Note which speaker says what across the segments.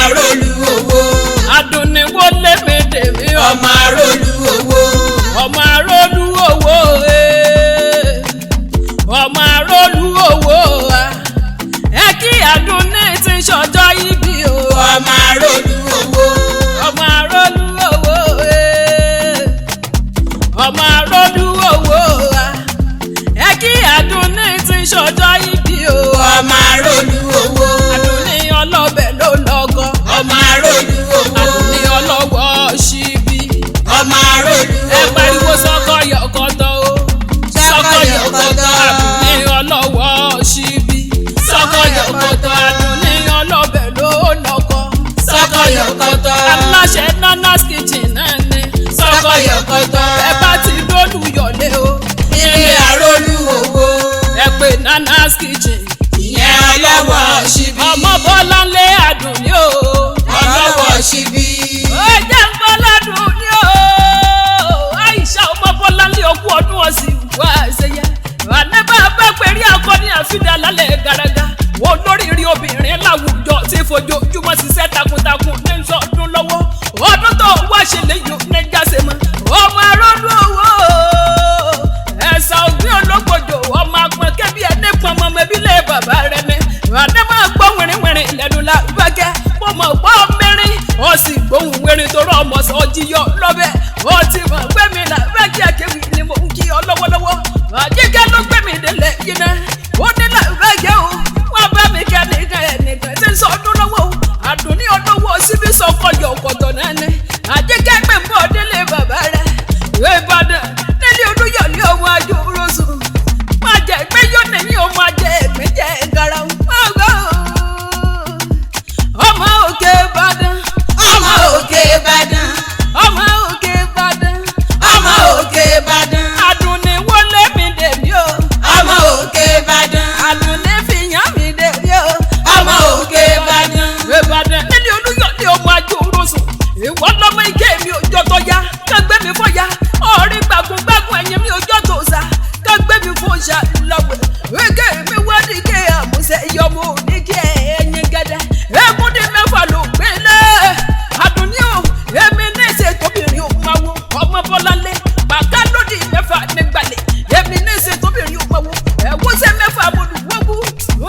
Speaker 1: Arólú owó.
Speaker 2: Àdùnní wọlé mi dèmí.
Speaker 1: Ọmọ Arólú owó.
Speaker 2: Ọmọ Arólú owó, ọmọ Arólú owó, ẹ kí Àdùnní ti ń ṣọjọ́ ìbí o.
Speaker 1: Ọmọ Arólú owó.
Speaker 2: Ọmọ Arólú owó, ọmọ Arólú owó, ẹ kí Àdùnní ti ń ṣọjọ́ ìbí o.
Speaker 1: Ọmọ Arólú owó.
Speaker 2: Àdùnní ọlọ́bẹ̀ ló lọ́gọ́.
Speaker 1: Ọmọ Arólú owó.
Speaker 2: Àdùnní ọlọ́wọ́ ṣíbí.
Speaker 1: Ọmọ Arólú owó.
Speaker 2: Ẹ pariwo sọkọ yọkọtọ o.
Speaker 1: Sọkọ yọkọtọ.
Speaker 2: Àdùnní ọlọ́wọ́ ṣíbí. Sọkọ yọkọtọ. Àdùnní ọlọ́bẹ̀ ló lọ́kọ.
Speaker 1: Sọkọ yọkọtọ.
Speaker 2: Aláṣẹ Nanas Kitchen náà ni.
Speaker 1: Sọkọ yọkọtọ.
Speaker 2: Ẹ bá ti dólùyọ̀lé o.
Speaker 1: Ilé Arólú owó.
Speaker 2: Ẹ pè Nanas Kitchen.
Speaker 1: Ìyẹn ọlọ́wọ́ ṣíbí.
Speaker 2: Ọmọ Bọ́láńlé Àdùnní o.
Speaker 1: Ọlọ́wọ́ ṣíbí.
Speaker 2: Ó jẹ́ ń gbọ́ ládùn ní o. Àìṣà ọmọ Bọ́láńlé ọkú ọdún ọ̀sìn wá ṣẹyẹ. Ànẹ́bà bá pẹ̀rí akọni àfidà lálẹ́ gàràgà. Wọ́n lóríire obìnrin láwùjọ tí fojoojúmọ́ ṣiṣẹ́ takuntakun ní sọdún lọ́wọ́. Ọdún tó wá ṣe léyìn ní jáse mọ́. Ọmọ Arólú owó. Ẹ̀sà ògbìn ológbòjò ọmọ agbọ̀n kẹ́bí ẹni pọnmọ́ mẹ́bí lé bàbá rẹ̀ ni. Ànẹ́bà gbọ́ wìrìwìrì lẹ́nu la bàgẹ́. Mo mọ̀ gbọ́ mẹ́rin, ó sì gbóhùn wẹ̀rin tó rọ ọmọ sọ jíyọ lọ́bẹ̀. Ó ti mọ̀ gbé mi là bẹ́ẹ̀ akéwì ni mò ń kí ọ lọ́wọ́lọ́wọ́. Àjíkẹ́ ló gbé mi délẹ̀ yìí náà. Ó ní là bẹ́ẹ̀ o, wọ́n bá mi kẹ́ nìkan ẹnìkan tí ń sọ ọdún lọ́wọ́ o. Àdùnní olówó síbí sọ kọjọ ọ̀kọ̀tọ̀ náà ni. Àjíkẹ́ gbé ń bọ̀ délé bàbá rẹ̀. Ìbàdàn nílé Olúyọ̀lé ọmọ àjò rọ̀ṣù. Má jẹ́ pé yóò nìyí o, má jẹ́ ẹ̀gbẹ́ jẹ́ gara. Ọmọ òkè Ìbàdàn.
Speaker 1: Ọmọ òkè Ìbàdàn.
Speaker 2: Ọmọ òkè Ìbàdàn.
Speaker 1: Ọmọ òkè Ìbàdàn.
Speaker 2: Àdùnní wọlé mi dèmí o.
Speaker 1: Ọmọ òkè Ìbàdàn.
Speaker 2: Àdùnní fìyàn mi dèmí o.
Speaker 1: Ọmọ òkè Ìbàdàn.
Speaker 2: Ìbàdàn nílé Olúyọ̀lé ọmọ ajé orosùn. Ìwọ lọmọ ike mi òjò tó ya, kẹgbẹ́ mi fọyà. Ọ̀rí gbàgùngbàgùn ẹ̀yìn mi òjò tó sà, kẹgbẹ́ mi fòṣà lọ́wọ́. Ike mi wá ní ike àmúṣe ìyọmọ òní kí ẹ̀yìn gẹ́dẹ́. Eégún ní mẹ́fà ló gbé lé. Àdùnní o, èmi ní ìṣètòbìnrin ò máa wo ọmọ Bọ́láńlé. Bàtà lódì mẹ́fà nígbàlẹ̀. Èmi ní ìṣètòbìnrin ò máa wo. Ẹ̀wọ́sẹ̀ mẹ́fà mo lù wọ́gùn.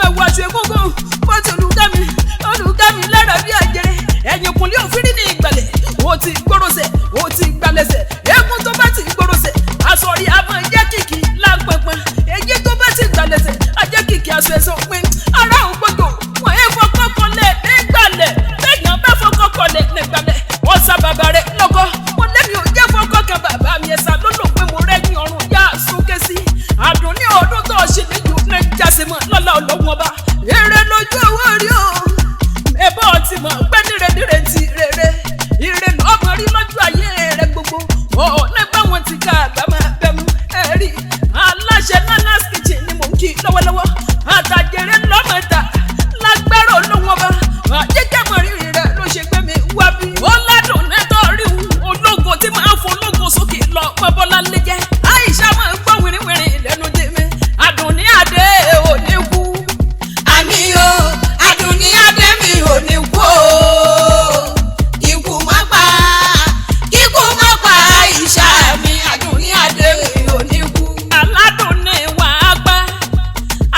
Speaker 2: Ẹ̀wọ̀ aṣọ egúngún. Mo ti olùkọ́ mi, olùkọ́ mi lára bí àjẹrẹ. Ẹ̀yìn kùnlé òfin ní ìgbàlẹ̀. O ti gbóròsẹ̀, o ti gbalẹ̀sẹ̀. Eégún tó bá ti gbóròsẹ̀, aṣọ rí a máa jẹ́ kìkì lápẹpẹ. Èyí tó bá ti gbalẹ̀sẹ̀, a jẹ́ kìkì aṣọ ẹ̀sọ́ pin. Ara ò gbọdọ̀, wọ́n ẹ fọkọ́ kọlẹ̀ nígbàlẹ̀. Bẹ́ẹ̀yàn bá fọkọ́ kọlẹ̀ nígbàlẹ̀. Wọ́n sá bàbá rẹ̀ lọ́kọ́. Mo lẹ́mi ò jẹ́ fọkọ́ kan bàbá mi ẹ̀sà ló lò pé mo rẹ́yìn ọ̀run yá súnké sí. Àdùnní ọdún tó ṣe níjú ní jásímọ̀ lọ́lá ọlọ́wọ́n ọba. Èrè lójú owó rí o. Ẹ̀bọ́ ti mọ̀ pé nírèdírè ti rere. Ire lọ́mọ rí lójú ayé rẹ̀ gbogbo. Ọ̀ọ́nà báwọn ti ká àgbà máa bẹ̀ mú. Ẹ̀rí aláṣẹ Nanas Kitchen ni mò ń kí lọ́wọ́lọ́wọ́. Àtàjèrè lọ́mọ ta lágbára olóhùn ọba. Àjíkẹ́ mọ̀ rírì rẹ̀ ló ṣe gbé mi wá bí. Ó ládùn nítorí ológo tí máa ń fún ológo sókè lọ pẹ́ Bọ́láńlé jẹ́. Àìṣà máa ń gbọ́ wìrìwìrì lẹ́nu tèmi. Àdùnní Adé ò ní kú.
Speaker 1: Àmì o, Àdùnní Adé mi ò ní kú o. Ikú má pa, kíkú má pa Àìṣà mi. Àdùnní Adé mi ò ní kú.
Speaker 2: Aládùn ní wà á gbá.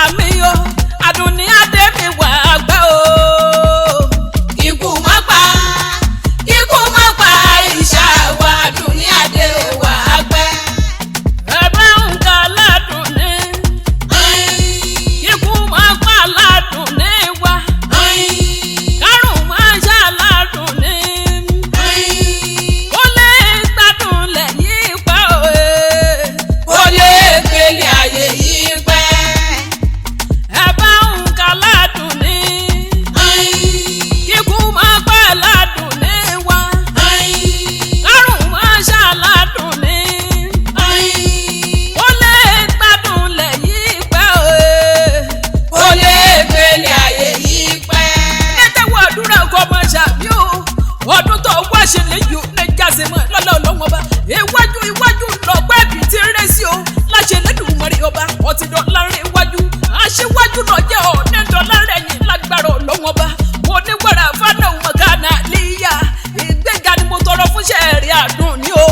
Speaker 2: Àmì o, Àdùnní Adé mi wà á gbá o.
Speaker 1: Ikú má pa, kíkú má pa Àìṣà wa. Àdùnní Adé wà á pẹ́.
Speaker 2: Ẹ bá ń ka aládùn ní. Ikú máa pa aládùn ní wa. Kárùn máa ṣe aládùn ní. Ó lè gbádùn lẹ́yìn pa òye.
Speaker 1: Kó lè gbélé ayé yìí pẹ́.
Speaker 2: Ẹ bá ń ka aládùn ní. Kíkú máa pa aládùn ní wa. Kárùn máa ṣe aládùn ní. Ó lè gbádùn lẹ́yìn pẹ́ òye.
Speaker 1: Kó lè gbélé ayé yìí pẹ́.
Speaker 2: Nítẹ̀wọ̀ àdúrà kọ́ ọmọ ṣàbí o. Ọdún tó wá ṣe léyìí ní jásímọ̀ lọ́lọ́ ọlọ́wọ́n ọba. Iwájú iwájú lọ́pẹ́ bí ti ń rẹ́ sí o. Láṣẹ lẹ́dùnmọ́rí ọba, ọtí dán láàrin iwájú. Aṣíwájú lọ jẹ́ ọ̀ ní dán láàrin ẹ̀yìn lágbára ọlọ́wọ́n ọba. Mo ní wàrà fánà òun. Ṣẹ̀rí àdùn ní o,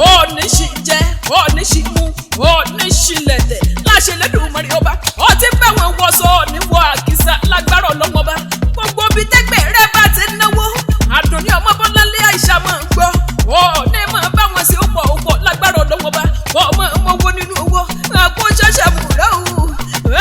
Speaker 2: ò ní ṣì jẹ́, ò ní ṣì mú, ò ní ṣì lẹ̀tẹ̀ láṣẹ lẹ́dùnmọ́rí ọba. Ó ti bá wọn wọṣọ níwọ̀ àkísà lágbára ọlọ́mọba. Gbogbo bíi tẹ́gbẹ́ rẹ bá ti náwó, Àdùnní ọmọ Bọ́láńlé Àìṣà máa ń gbọ́. Ó ní máa bá wọn sí ọ̀pọ̀ ọ̀pọ̀ lágbára ọlọ́mọba. Ọmọ ọmọ nínú owó àkó ṣẹ̀ṣẹ̀ bùrẹ́ o,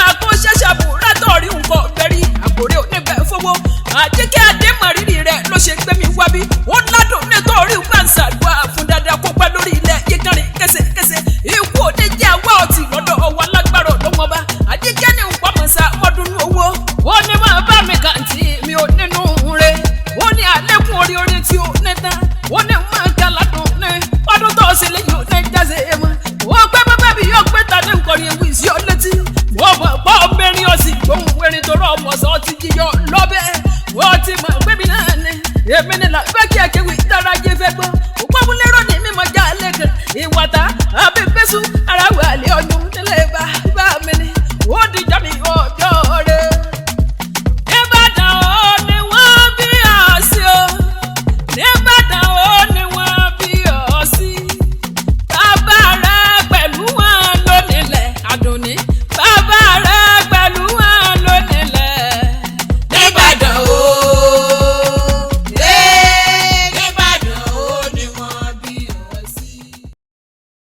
Speaker 2: àkó ṣẹ̀ṣẹ̀ bùrẹ́ tọ̀rí nǹkan ọ̀gbẹ́rí àkórè onígbẹ́ fowó. Àjíkẹ́ Adémọ̀rírì rẹ̀ ló ṣe gbé mi wá bí ó ládùn nítorí gbàǹsàdùà fún dáadáa kó pẹ́ lórí ilẹ̀ yíkanrin késekése. Ikú òde jẹ́ àwa ọtí lọ́dọ̀ ọwọ́ alágbára ọ̀dọ́mọba. Àjíkẹ́ ní nǹkan mọ́dún owó. Ó ní máa bá mi kàǹtì mi ò nínú rẹ̀. Ó ní àlékún orí orí tí ó ní tán. Ó ní máa ga ládùn ní ọdún tó ṣe lẹ́yìn ò ní jáde mọ́. Ó pẹ́ bábá mi yóò pé ta ní nǹkan ewì sí ọ létí. Wọ́n mọ̀ pọ́ mẹ́rin ọ̀sìn gbóhùn erin tó rọ̀ ọmọ sọ ti yíyọ lọ́bẹ̀. Wọ́n ti mọ̀ pé mi náà ni èmi ni làbẹ́ kí akéwì dára jẹ́ fẹ́ gbọ́. Òpómúlérò ní mímọ já lẹ́kàn ìwàtà àbí bẹ́sù.